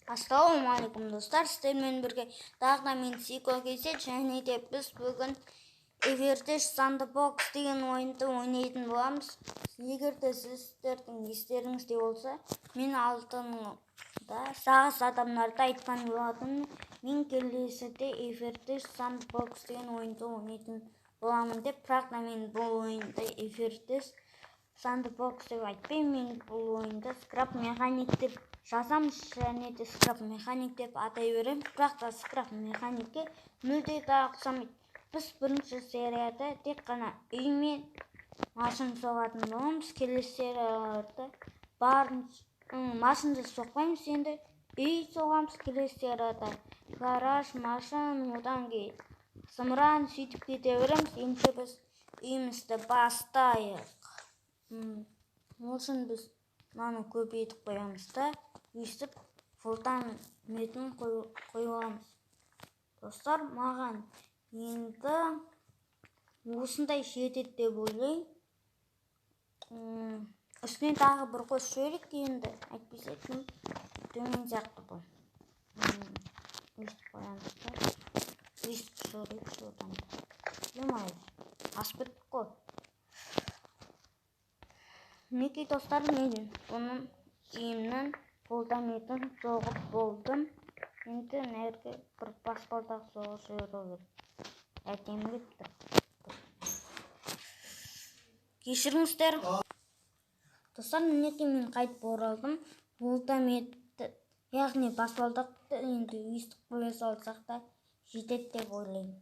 Ассалаумағалейкум, достар! Сіздермен бірге тағы да мен, Сико KZ, және де біз бүгін Эвердеш Sandbox деген ойынды ойнайтын боламыз. Егер де сіздердің естеріңізде болса, мен алдында сағыз адамдарды айтқан болатынмын. Мен келесіде Эвердеш Sandbox деген ойынды ойнайтын боламын деп, бірақ та мен бұл ойынды Эвердеш Sandbox деп айтпаймын. Мен бұл ойынды Scrap Mechanic деп жазамыз және де Scrap Mechanic деп атай беремін, бірақ та Scrap Mechanicке мүлде де ұқсамайды. Біз бірінші серияда тек қана үй мен машина соғатын боламыз. Келесі серияларда барынша машина соқпаймыз, енді үй соғамыз. Келесі серияда гараж, машина, одан кейін зымыран, сөйтіп кете береміз. Ендеше біз үйімізді бастайық. Ол үшін біз мынаны көбейтіп қоямыз да, өйстіп фундаментін қойып аламыз. Достар, маған енді осындай жетеді деп ойлаймын. Үстіне тағы бір қосып жіберейік енді, әйтпесе тым төмен сияқты бұл. Өйстіп қоямыз да, өйстіп жіберейік. Одан, е, асып кеттік қой. Мінекей, достар, мен бұның үйімнің фундаментін соғып болдым. Енді мына жерге бір баспалдақ соғып жіберу керек. Әдемі кетті, кешіріңіздер, достар. Мінекей, мен қайтып оралдым. Фундаментті, яғни баспалдақты енді өйстіп қоя салсақ та жетеді деп ойлаймын.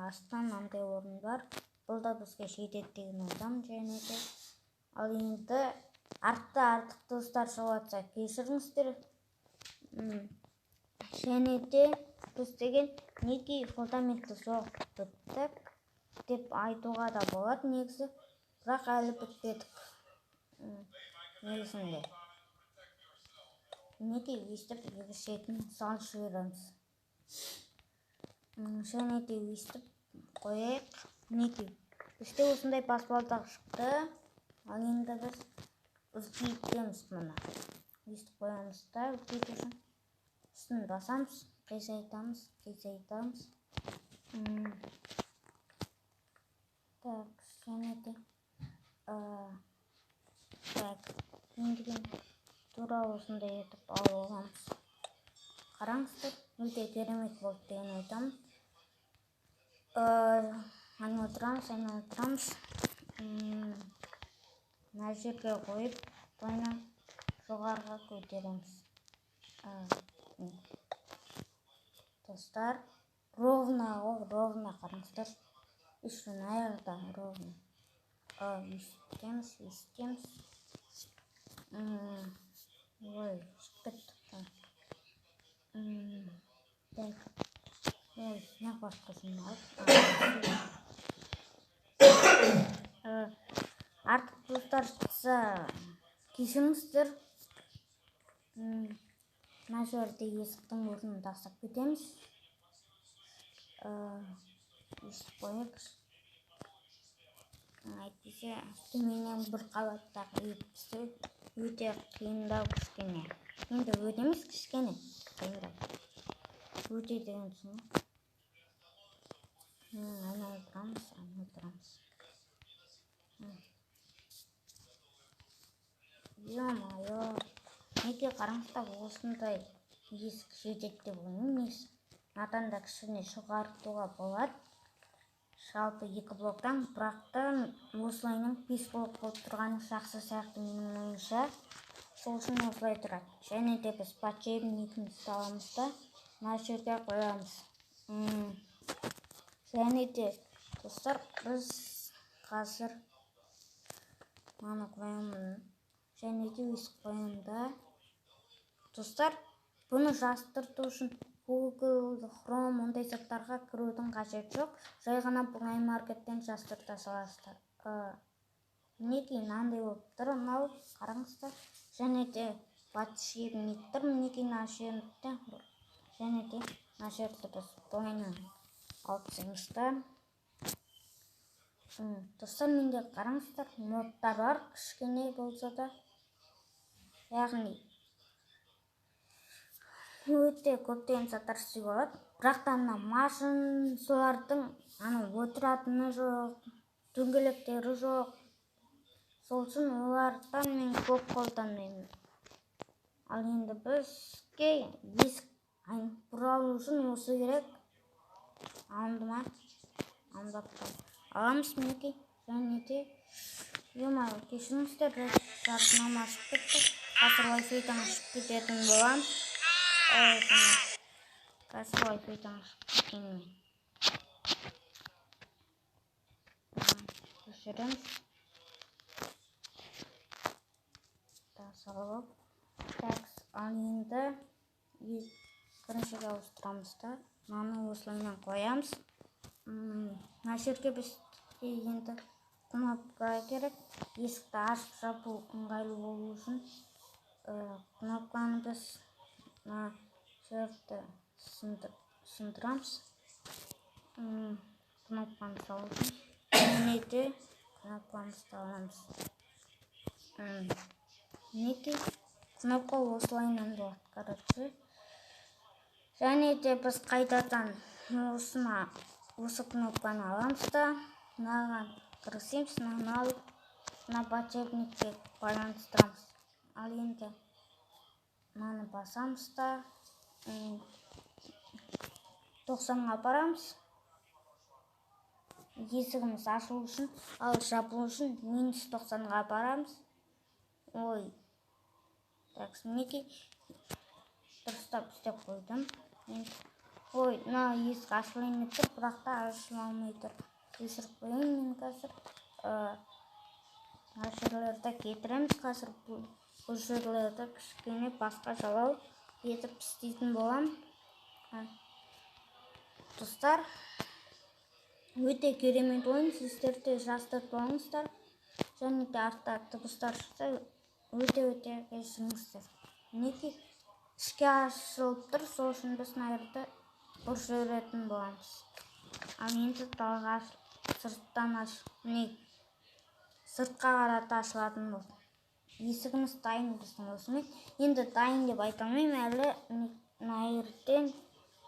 Астынан мынандай орын бар, бұл да бізге жетеді деген ойдамын. Және де ал енді артта артық дыбыстар шығып жатса, кешіріңіздер. Және де біз деген мінекей фундаментті соғып біттік деп айтуға да болады негізі, бірақ әлі бітпедік негізінде. Мінекей, өйстіп екі шетін салып жібереміз және де өйстіп қояйық. Мінекей, бізде осындай баспалдақ шықты. Ал енді біз үлкейтеміз мұны. Өйстіп қоямыз да, үлкейту үшін үстін басамыз, қисайтамыз, қисайтамыз. Так, және де так, енді тура осындай етіп алып аламыз. Қараңыздар, өте керемет болды деген ойдамын. Айналдырамыз, айналдырамыз, мына жерге қойып, былайынан жоғарыға көтереміз. Достар, ровно ғой, ровно, қараңыздар, еще аяғы да ровно. Өйстеміз, өйстеміз. Ой, шығып кетті. Так, ой, неғып басқасын алып артық дыбыстар шықса, кешіріңіздер. Мына жерде есіктің орнын тастап кетеміз. Өйстіп қояйық, әйтпесе төменнен бір қабаттағы үй істеу өте қиындау кішкене. Енді өте емес, кішкене қиындау. Өте деген соң айналдырамыз, айналдырамыз. Ё-моё, неге, қараңыздар, осындай есік жетеді деп ойлаймын негізі. Мынадан да кішкене жоғарытуға болады, жалпы екі блоктан, бірақ та осылайынан бес блок болып тұрғаны жақсы сияқты менің ойымша, сол үшін осылай тұрады. Және де біз подшипнигімізді аламыз да, мына жерге қоямыз. Және де, достар, біз қазір мынаны қоямын және де өйстіп қоямын да. Достар, бұны жастырту үшін Google Chrome ондай заттарға кірудің қажеті жоқ, жай ғана Play Маркеттен жастырта саласыздар. Мінекей, мынандай болып тұр мынау, қараңыздар. Және де подшипник тұр, мінекей, мына жерде. Және де мына жерді біз былайынан алып тастаймыз да. Достар, менде, қараңыздар, модтар бар кішкене болса да, яғни Өте көптеген заттар істеуге болады. Бірақ та мына машин солардың ана отыратыны жоқ, дөңгелектері жоқ. Сол үшін олардан мен көп қолданбаймын. Ал енді бізге есік бұралу үшін осы керек. Алынды ма? Алынбапты. Аламыз мінекей. Және де ё-моё, кешіріңіздер, жарнама ашып кетті. Қазір Wi-Fi-дан ашып кететін боламын. Қазір Wi-Fi-дан ашып кетейін мен. Өшіреміз. Салып. Так, ал енді біріншіге ауыстырамыз да. Мынаны осылайынан қоямыз. Мына жерге бізге енді кнопка керек. Есікті ашып жабу ыңғайлы болу үшін, кнопканы біз мына жерді сындырамыз. Кнопканы салу үшін. Және де кнопкамызды аламыз. Мінекей кнопка осылайынан болады, короче. Және де біз қайтадан осы кнопканы аламыз да, мынаған кіргіземіз, мынаны алып, мына подшипникке байланыстырамыз. Ал енді мынаны басамыз да, 90-ға апарамыз. Есігіміз ашылу үшін, ал жабылу үшін минус 90-ға апарамыз. Ой. Так, мінекей дұрыстап істеп қойдым. Ой, мына есік ашылайын деп тұр, бірақ та ашыла алмай тұр. Өшіріп қояйын мен қазір. Мына жерлерді кетіреміз қазір. Бұл жерлерді кішкене басқа жалау етіп істейтін боламын. Достар, өте керемет ойын, сіздер де жаздырып алыңыздар. Және де артта дыбыстар шықса, өте-өте кешіріңіздер. Мінекей ішке ашылып тұр, сол үшін біз мына жерді бұрып жіберетін боламыз. Ал енді далаға сырттан аш, міне сыртқа қарата ашылатын болды. Есігіміз дайын біздің осымен. Енді дайын деп айта алмаймын әлі. Мына жерден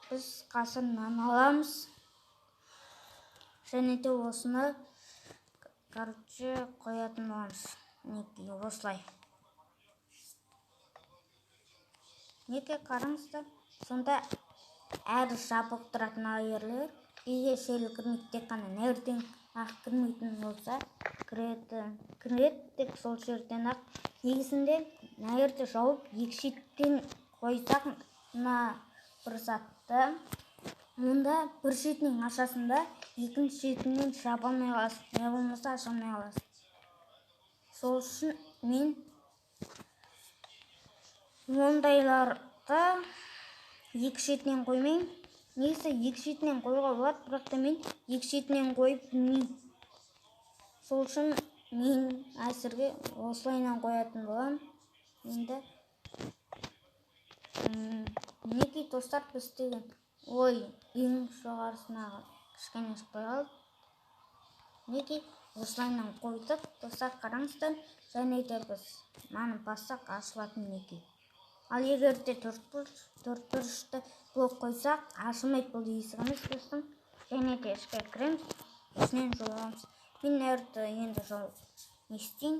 біз қазір нан аламыз. Және де осыны, короче, қоятын боламыз. Мінекей осылай. Мінекей қараңыздар, сонда әрі жабық тұратын жерлер, үйге шел кірмейді, тек қана нәрден ақ кірмейтін болса, кіреді тек сол жерден ақ. Негізінде мына жерді жауып, екі шеттен қойсақ мына бір затты, онда бір шетінен ашасың да, екінші шетінен жаба алмай қаласың, не болмаса аша алмай қаласың. Сол үшін мен ондайларды екі шетінен қоймаймын. Негізі екі шетінен қоюға болады, бірақ та мен екі шетінен қойып білмеймін. Сол үшін мен әзірге осылайынан қоятын боламын. Енді мінекей достар, біз деген ой ең жоғарысына кішкене шықпай қалды. Мінекей осылайынан қойдық. Достар, қараңыздар, және де біз мынаны бассақ ашылатын мінекей. Ал егер де төрт бұрышты блок қойсақ, ашылмайды бұл есігіміз біздің. Және де ішке кіреміз, ішінен жолығамыз. Мен мына жерді енді жол не істейін?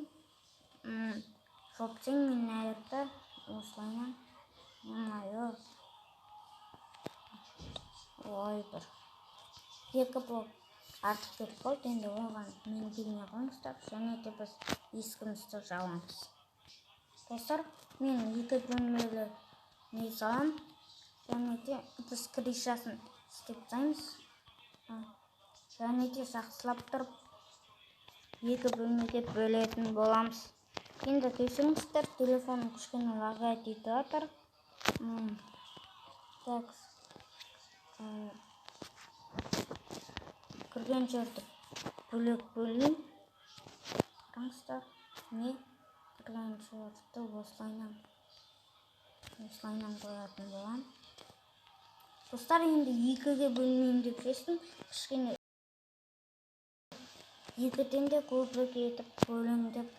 Жауып тастайын мен мына жерді осылайынан. Ой, ой, бір екі блок артық кетіп қалды. Енді оған мен келмей қойыңыздар. Және де біз есігімізді жабамыз. Достар, мен екі бөлмелі не саламын. Және де біз крышасын істеп тастаймыз. Және де жақсылап тұрып екі бөлмеге бөлетін боламыз. Енді кешіріңіздер, телефоным кішкене лагать етіп жатыр. Так, кірген жерді бөлек бөлейін. Қараңыздар, не кірген жерді осылайынан қоятын боламын. Достар, енді екіге бөлмеймін деп шештім. Кішкене екіден де көбірек етіп бөлемін деп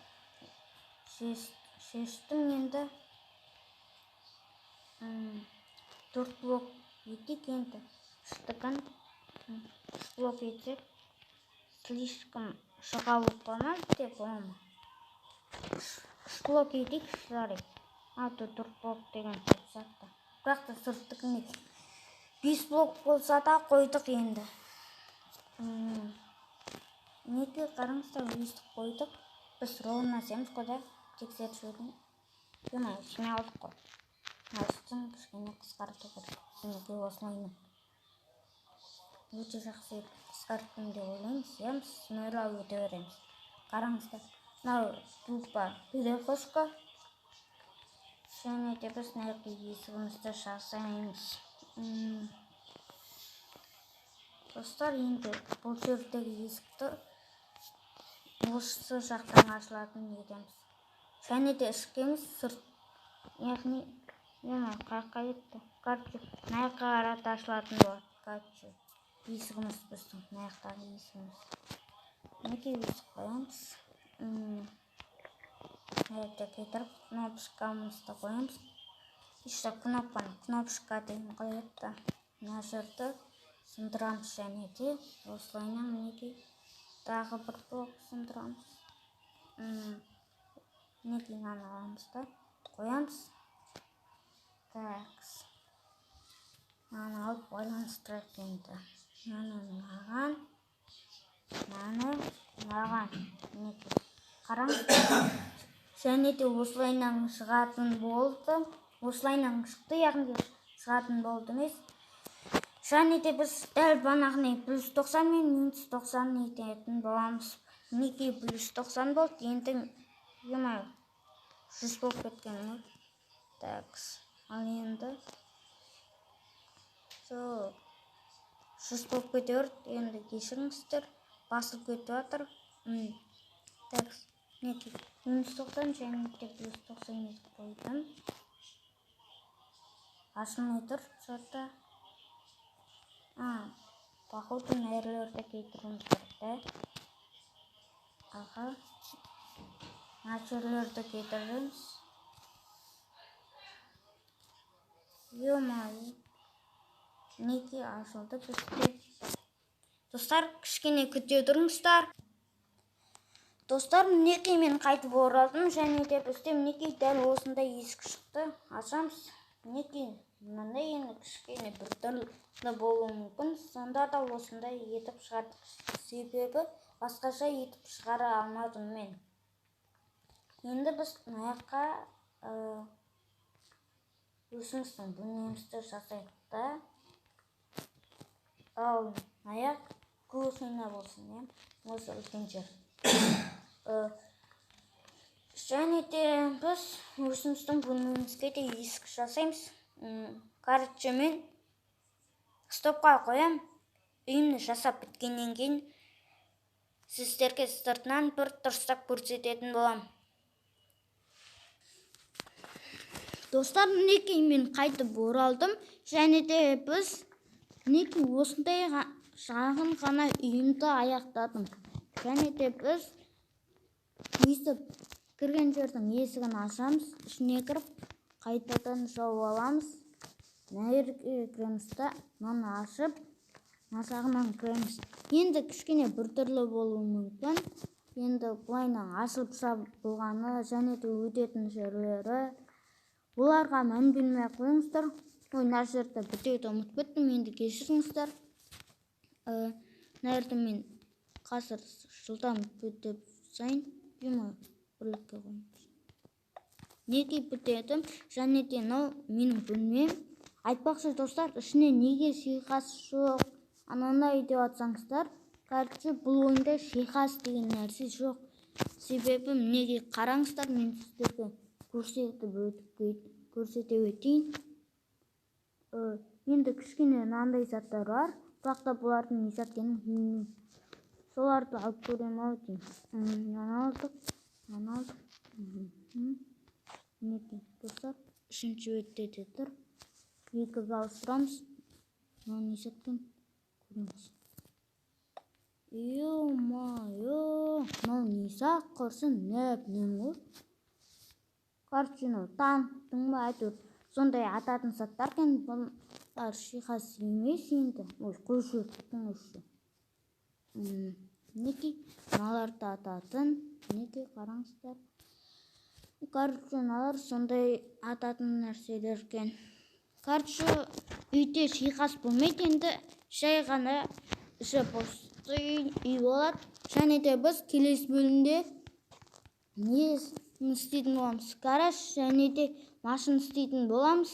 шештім енді. 4 блок етейік енді. Үштігін 3 блок етсек, слишком жұқа болып қалмады деп бола ма? 3 блок етейік, жарайды. А то 4 блок деген көп сияқты. Бірақ та сырттікіне 5 блок болса да қойдық енді. Неге қараңыздар, өйстіп қойдық. Біз ровно семіз қой да, тексеріп жібердім. Ема, ішіне алдық қой. Үстін кішкене қысқарту керек. Мінекей осылайынан. Өте жақсы етіп қысқарттым деп ойлаймын. Семіз, смело өте береміз. Қараңыздар, мынау тупо перехожка. Және де біз мына жерде есігімізді жасаймыз. Достар, енді бұл жердегі есікті осы жақтан ашылатын етеміз. Және де ішкі емес, сырт, яғни, қаяққа кетті? Короче, мына жаққа қарата ашылатын болады. Короче, есігіміз біздің, мына жақтағы есігіміз. Мінекей есік қоямыз. Мына жерде кетіріп кнопочкамызды қоямыз. Еще кнопканы, кнопочка деген қояды да. Мына жерді сындырамыз және де осылайынан мінекей тағы бір блок сындырамыз. Мінекей мынаны аламыз да қоямыз. Так. Мынаны алып байланыстырайық енді. Мынаны мынаған, мынаны мынаған. Мінекей. Қараңыздар. Және де осылайынан шығатын болды. Осылайынан шықты, яғни шығатын болды емес. Және де біз дәл бағанағыдай плюс 90 мен минус 90 ететін боламыз. Мінекей плюс 90 болды. Енді ема 100 болып кеткен ғой. Так, ал енді сол 100 болып кете берді. Енді кешіріңіздер, басылып кетіп жатыр. Так, мінекей минус 90 және де плюс 90 етіп қойдым. Ашылмай тұр что-то. Походу мына жерлерді кетіруіміз керек та. Аха. Мына жерлерді кетіреміз. Ё-моё. Мінекей ашылды бізде. Достар, кішкене күте тұрыңыздар. Достар, мінекей мен қайтып оралдым және де бізде мінекей дәл осындай есік шықты. Ашамыз. Мінекей мынандай енді кішкене біртүрлі болуы мүмкін. Сонда да осындай етіп шығардық. Себебі басқаша етіп шығара алмадым мен. Енді біз мына жаққа өзіміздің бөлмемізді жасайық та. Ал мына жақ кухня болсын, иә? Осы үлкен жер. Және де біз өзіміздің бөлмемізге де есік жасаймыз. Короче, мен стопқа қоям. Үйімді жасап біткеннен кейін сіздерге сыртынан бір дұрыстап көрсететін боламын. Достар, мінекей мен қайтып оралдым. Және де біз мінекей осындай шағын ғана үйімді аяқтадым. Және де біз өйстіп кірген жердің есігін ашамыз, ішіне кіріп қайтадан жауып аламыз. Мына жерге кіреміз да, мынаны ашып, мына жағынан кіреміз. Енді кішкене біртүрлі болуы мүмкін. Енді былайынан ашылып жабылғаны және де өтетін жерлері, оларға мән бермей ақ қойыңыздар. Ой, мына жерді бітеуді ұмытып кеттім, енді кешіріңіздер. Мына жерді мен қазір жылдам бітеп тастайын. Бірлікке қоямыз. Неге бітедім? Және де мынау менің бөлмем. Айтпақшы, достар, ішіне неге жиһаз жоқ, анандай деп жатсаңыздар, короче, бұл ойында жиһаз деген нәрсе жоқ. Себебі мінекей қараңыздар, мен сіздерге көрсете өтейін. Енді кішкене мынандай заттар бар, бірақ та бұлардың не зат екенін білмеймін. Соларды алып көремін ау деймін. Мынаны алдық, мынаны алдық. Мінекей, достар, үшінші бетте де тұр. Екіге ауыстырамыз. Мынау не зат екен? Көреміз. Ё-моё, мынау не зат құрсын, нәп-нәм ғой. Короче, мынау танктың ба, әйтеуір Сондай ататын заттар екен. Бұлар жиһаз емес енді. Ой, қойып жіберіппін еще. Мінекей, мыналарды ататын. Мінекей, қараңыздар. Короче, мыналар сондай ататын нәрселер екен. Короче, үйде жиһаз болмайды енді, жай ғана іші пустой үй болады. Және де біз келесі бөлімде не істейтін боламыз? Гараж және де машина істейтін боламыз.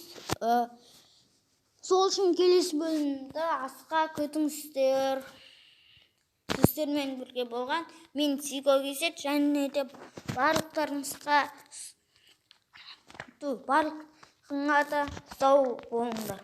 Сол үшін келесі бөлімді асыға күтіңіздер. Сіздермен бірге болған мен, Сико Кесет, және де барлықтарыңызға, барлығыңа да сау болыңдар.